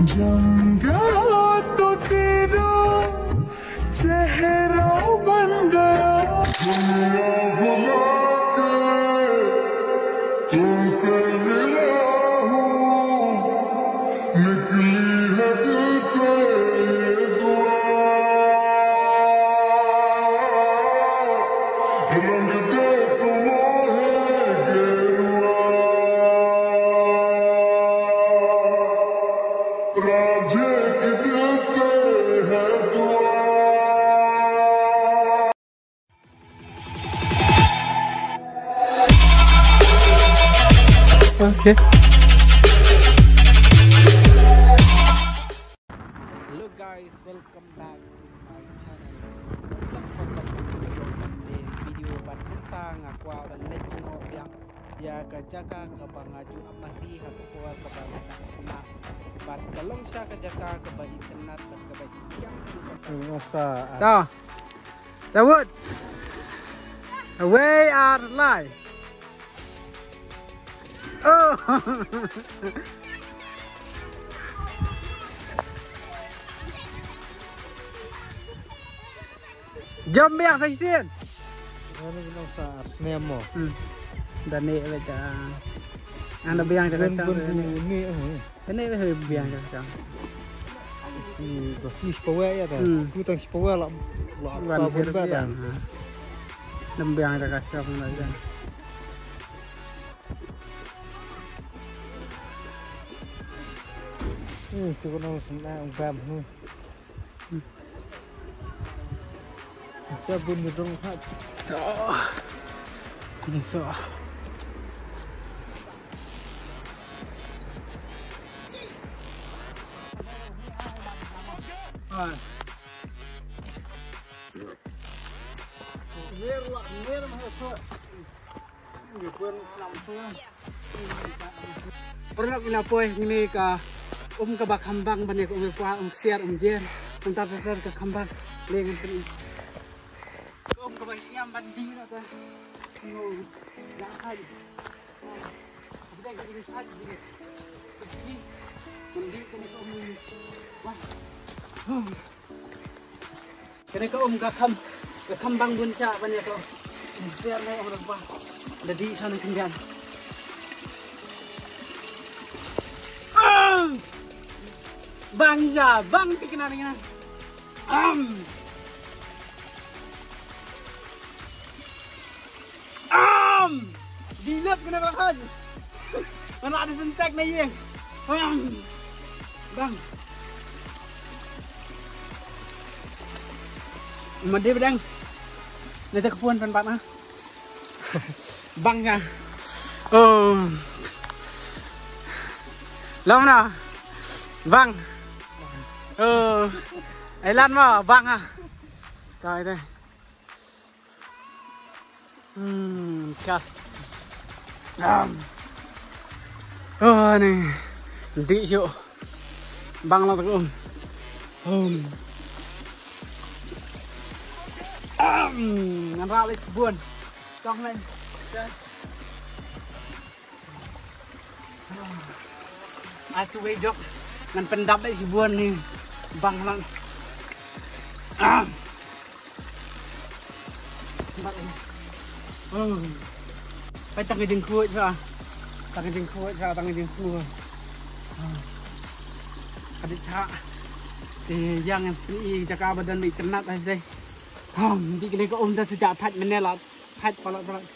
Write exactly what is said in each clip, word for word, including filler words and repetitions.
जम गया तो तेरा चेहरा बन गया। दुनिया भुला के तुमसे मिला हूँ, निकली है दिल से ये दुआ। रंग दे तुम हे गेरुआ, राधे की दिल से है दुआ। Okay. Hello guys, welcome back to my channel. Sngewbha ïa phi ïa ka video ban mynta, nga kwah ban leit jngoh biang ïa ka jaka kaba nga ju ap masi ha ka por kaba nga dang khynnah. Bad ka long sha ka jaka kaba itynnad bad kaba ïeng. Ngasa. Ta. Dawud. Away ar lai. Oh. Jom biang sa shisien. Ano binong sa snem mo? Hmm. Dane beta. Ano biang sa shisien? Dane beta biang sa shisien. Ni ba kis pawe ya ta. Hmm. Ku tang si pawe la la Wan pa bun ba ta. Dam biang sa shisien na jan. Ni tu kono sna bam. Hmm. Ka bun ni dong khat. To. Ni so. Ai. Ler la, ler ma so. Ni bun nam so. Paralok, ïa poi ngi ka um kaba khambang ban ïa ka um kwah, um ksiar, um jer. Mynta ka khambang. Le ngan pyn-i. Ka um kaba sngewbha ban dih na ka. Ngu. Ïa ka. Ka dei ka dei sa ji. Ka dei. Ngan dih ka ni ka um. Wah. Kane ka um ka kham, ka kham bang bun cha ban ïa ka um. Siar ne um ba. Da dih sa ne khyndiat. Bang ja, bang ti kena dengan. Am. Am! Dilep kena bahan. Mana ada sentak na ïeng. Am! Bang. Made bedang. Nanti ke phone pan pat na. Bang ya. Oh. Lam na. Bang. Oh. Ai lan ma bang ha. Tai tai. Hmm, ka. Am. Oh, ni. Dih shuh. Bang la ta ka um. Hmm. Am, ngan rah leit shibun. Tong leit. Ai tu wei jok. Ngan pyndap leit shibun ni. Bang lang. Ah. Bang. Oh. Peit tang ka jingkhuid sa. Tang ka jingkhuid sa, tang ka jingkhuid. Ah. Ka dei thah. Te ïa ngan pyni jaka ba don ba itynnad ha sdei. Hom, dei kane ka um da shu jah thait mynne la. Thait palat palat.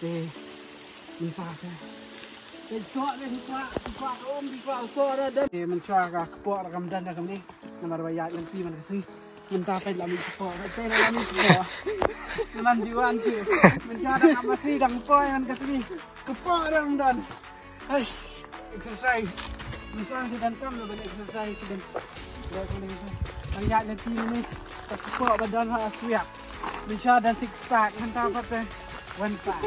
Te mynta te. Te soh te, phi kwah, phi kwah ka um, phi kwah soh da don. Te mynshuwa ka kpoh ra kam don da kamne. Namar ba ïaid lynti man ka sngi. Mynta peit la mih kpoh, peit la mih kpoh. Mynta ju wan ju. Mynshuwa da kam masi dang poi man ka sngi. Kpoh da kam don. Hai, exercise. Mynshuwa shi don kam ban exercise shi don. Dang ïaid lynti mynne. Ka kpoh ba don ha swiak. Mynshuwa don six pack, mynta pat te one pack.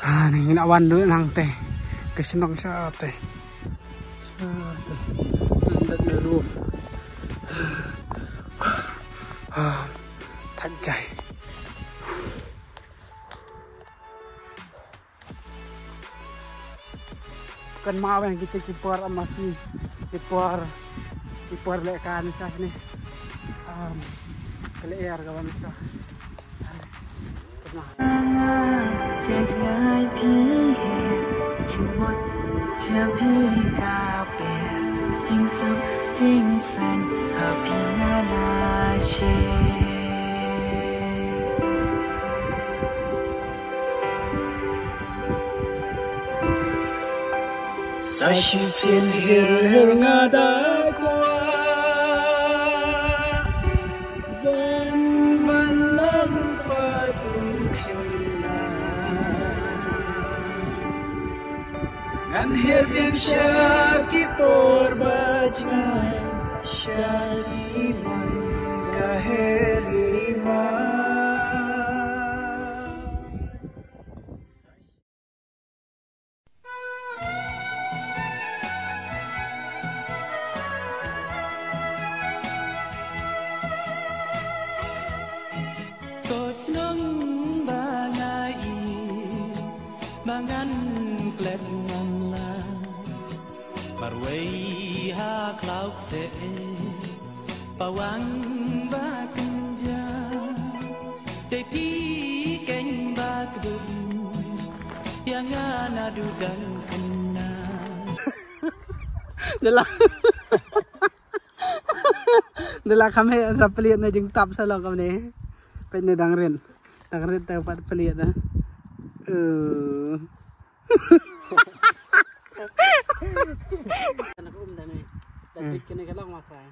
Ah, ni ngi na wan duh nangte. Ka shnong sha te. Sha te. Nang dat na ru. Ah, thait jai. Kan ma wen kita ki por amasi ki por ki por le kan sa ni. Am kele er ka wan sa. Kan ma. Sa shisien hir hir nga da kwah ban ban lang pat u khynnah. Ngan her biang sha ki por ba jngai sha ki man ka her i ma. Ko shnong ba nga i ba ngan klet ngan la marwei ha khlauk se pawang ba kynja te pi keng ba kdum yang ana du dang kena. Dela. Dela kham he sa peliat na jingtap sa long kamne. Peit ne dang rit. Dang rit te pat peliat na. Eh. Kana ka um da ne. Da dik kene ka long ma krai.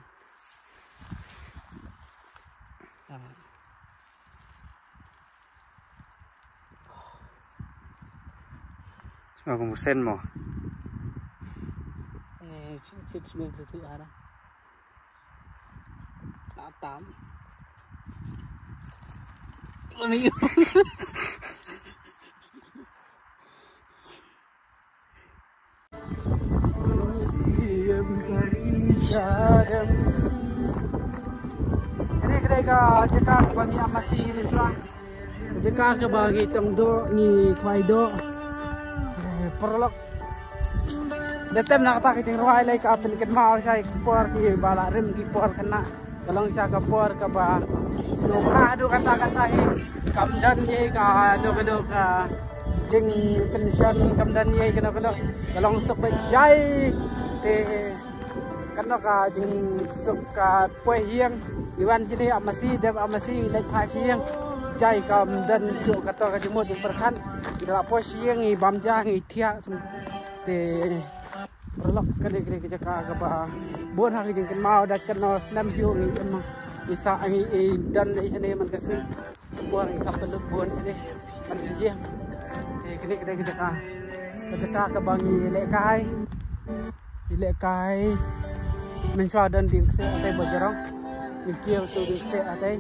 Sma ko musen mo. Eh, chit chit sma ko tu ara. Atam. Ani. Kane kane ka jaka kaba ngi ïa masi ni shuwa. Jaka kaba ngi tong doh, ngi khwai doh. Eh, paralok. Da tem na kata ka jingrwai lei ka pynkynmaw shai ki por kiba la rim ki por khynnah. Ka long sha ka por kaba sngewbha haduh katta katta hi. Kam don ei kano kano ka jingkynshen, kam don ei kano kano. Ka long suk beit jai. Te kano ka jingsuk ka poi hiang. Ngi wan shane ap masi, dep ap masi, ngi leit phai sha ïing. Jai kam don shuh kato ka jingmut jingpyrkhat. Ngi la poi sha ïing, ngi bam ja, ngi thiah. Te paralok, kane kane ka jaka kaba bun ha ka jingkynmaw da kano snem shuh ngi ïa ma. Ngi sah ngi i don i shane man ka sngi. Bun ngi kap pynlut bun shane man shi ïa. Te kane kane ka jaka. Ka jaka kaba ngi lehkai. Ngi lehkai. Mynshuwa don dieng kseh hatei ba jrong. Ngi kiew tu dieng kseh hatei.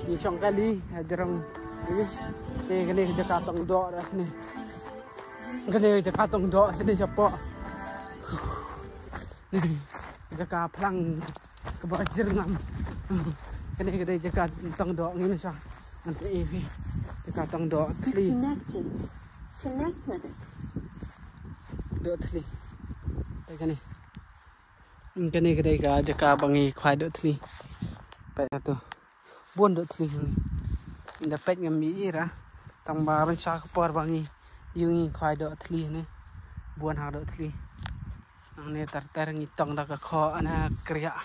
Ngi shong kali ha jrong. Te kane ka jaka tong doh da ne. Kane jaka tong doh shane shapoh. Jaka phlang kaba jyrngam. Kane kane jaka tong doh ngin sha. Ngan te ïa phi. Jaka tong doh thli. Doh thli. Te kane. Kane kane ka jaka ba ngi khwai doh thli. Peit na tu. Bun doh thli hangne. Nda peit ngam i ira. Tang ba ban sha ka por ba ngi ïa ngi khwai doh thli hangne. Bun ha doh thli. Hangne ter ter ngi tong da ka khoh ana kriah.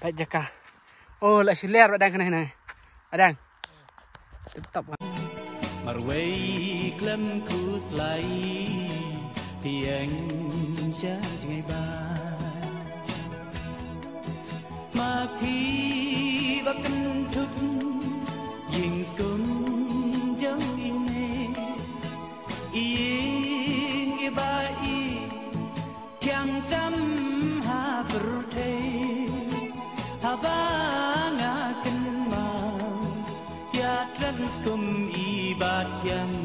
Peit jaka. Oh, la shu ler ba dang hangne hangne. Adang. Tip top. Marwei khlem khuslai pieng sha jngai ba. Ma phi ba kynthup ïing skum jong i me. Ïing i ba i thiang tam ha pyrthei. Haba nga kynmaw ïa tlang skum i ba thiang.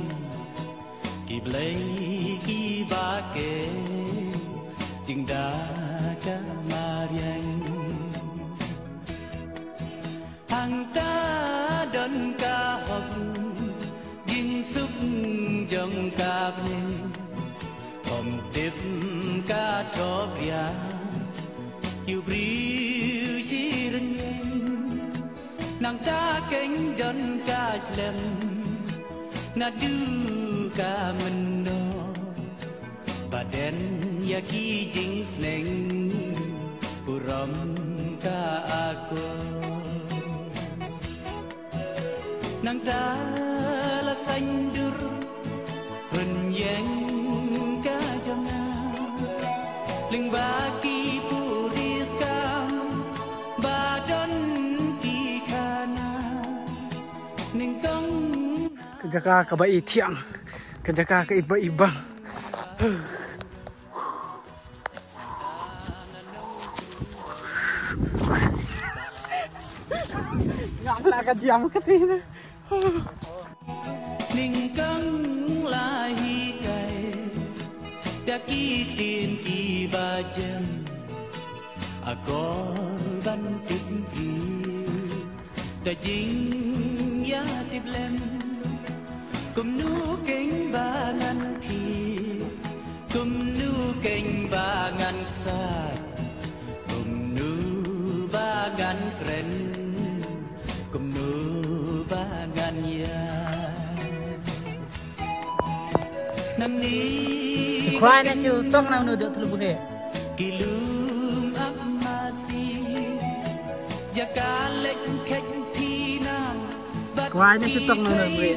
Ki blei ki ba ke jingda ka mariang. Hangta don ka hok jingsuk jong ka bneng. Khom tip Thop ria yu briew shi rynïeng, nangta keiñ don ka shlem naduh ka mynnor. Ba den ïa ki jingsneng burom ka akor. Nangta la saiñdur rynïeng ka jong nga, lyngba ki puriskam ba don ki khana. Nyngkong. Ka jaka kaba ithiang, ka jaka kaba ibang. Ngam lah ka diam ka tin. Nyngkong la hikai da ki ktien kiba jem, akor ban tip phi da jingïatiplem. Kumno keiñ ba ngan thied, kumno keiñ ba ngan ksai, kumno ba ngan kren, kumno ba ngan ïa. Khwai na shu tong na unu dok thlu buhe. Ki lum ap masi jaka lek khet phi nam. Khwai na shu tong na unu buhe.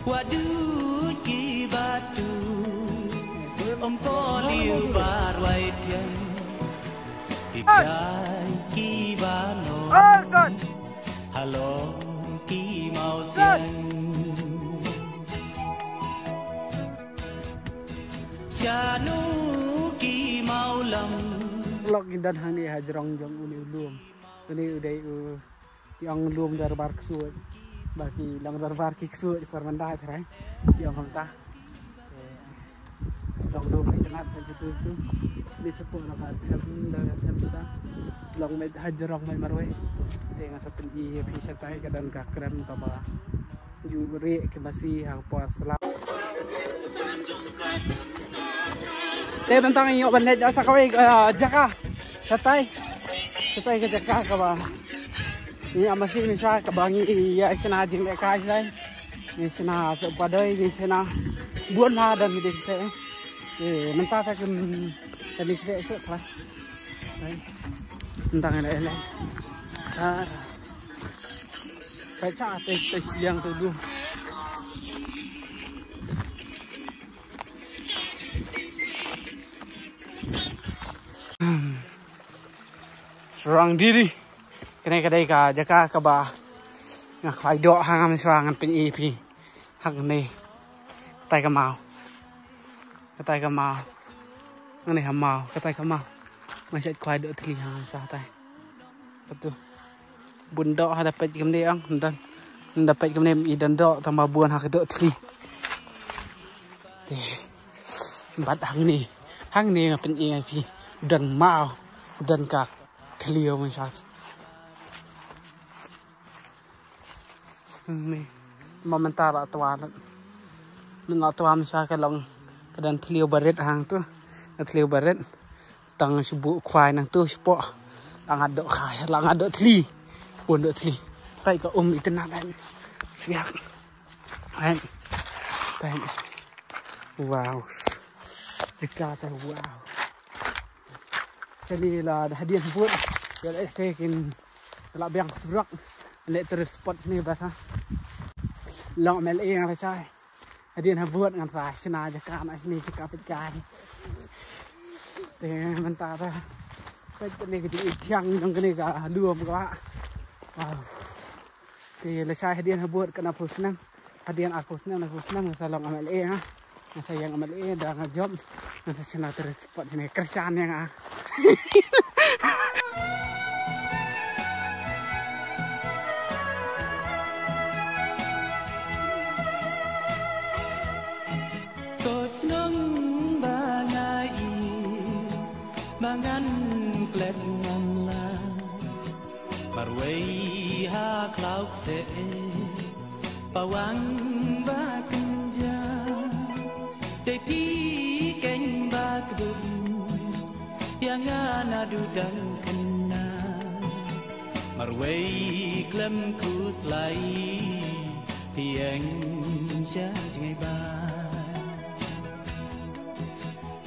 Wa du ki batu om ko liu bar wai tiang. Ki jai ki bano. Halong ki mawsiang. Shano ki mawlam. Lok ngi don hangne ha jrong jong une u lum. Une u dei u, ki ong lum dorbar ksuid. Ba ki long dorbar ki ksuid por mynta trai. Ki ong kumta. Long lum itynnad ban satu tu. Ni sepo la ka them, la ka them ta. Long met ha jrong met marwei. Te nga sa pyni ïa phi shatai ka don ka krem kaba ju rieh ki masi ha ka por slap. Te mynta ngi ïoh ban leit sa kawei ka jaka. Shatai. Shatai ka jaka kaba ngi ïa masi mynshwa kaba ngi ïa shna jinglehkai shatai. Ngi shna sa padoi, ngi shna bun ha don ngi dei te. Eh, mynta ta kin ta ngi te sa kla. Mynta ngi leh leh. Sa. Ka cha te te liang tu du. Shrang diri. Kane ka dei ka jaka kaba nga khwai doh ha nga mynshwa ngan pyni ïa phi. Hangne. Katai ka maw. Katai ka maw. Hangne ha maw. Katai ka maw. Nga shait khwai doh thli ha nga mynshwa tai. Katu. Bun doh ha da peit kumne ang. Don. Da peit kumne i don doh tang ba bun ha ka doh thli. Te. Bad hangne. Hangne nga pyni ïa phi. Don maw. Don ka thli ha nga mynshwa. Ni, ma mynta la twa la. Ni la twa mynshwa ka long ka don thliw barit hangtu. Ka thliw barit. Tang shu buh khwai nangtu shu poh. La ngat doh kha, la ngat doh thli. Bun doh thli. Peit ka um itynnad. Siak. Peit. Wow. Jaka ta wow. Sini la hadien bud. Ya la ese kin la biang surok. Leh tourist spot sini basa. Long M L A ngan sa shai. Hadien ha bud ngan sa shna jaka na sini jaka peit kai. Te mynta ta. Peit kane ka jingithiang jong kane ka lum ka. Wow. Te la shai hadien ha bud kana pus nam. Hadien arphew snem, arphew snem nga sa long M L A ha. Nga sa ïeng M L A da nga jop. Nga sa shna tourist spot shane kyrshan ïa nga. Ko shnong ba nga ïeit, ba ngan klet ngan lah. Marwei ha khlaw kseh, pawang ba kynja. Dei phi Du dang kena marwei klem khuslai tieng sha jngai ba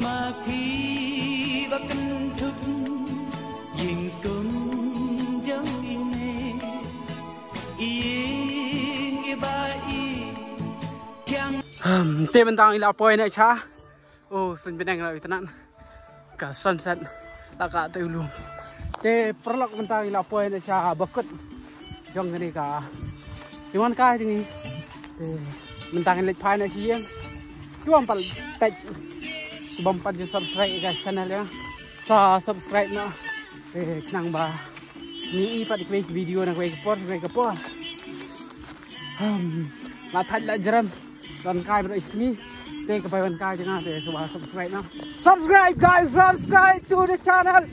ma phi ba kynthup ïing skum jong i me ïing i ba i tiang. Hmm, te mynta i la poi na cha. Oh, sun bneng la itynnat. Ka sunset la ka te u lum. Te paralok mynta ngi la poi na sha bakut jong kane ka ïingwan kai jong ngi. Te mynta ngi leit phai na sha ïing. Ki bym pat peit, ki bym pat ju subscribe ka channel ïa, sa subscribe noh. Te khnang ba ngi i pat kiwei ki video na kiwei ka por, kiwei ka por. Hmm. La thait la jrem. Wan kai bro ismi. Te ka bai wan kai jong nga te, subscribe noh. Subscribe guys, subscribe to the channel.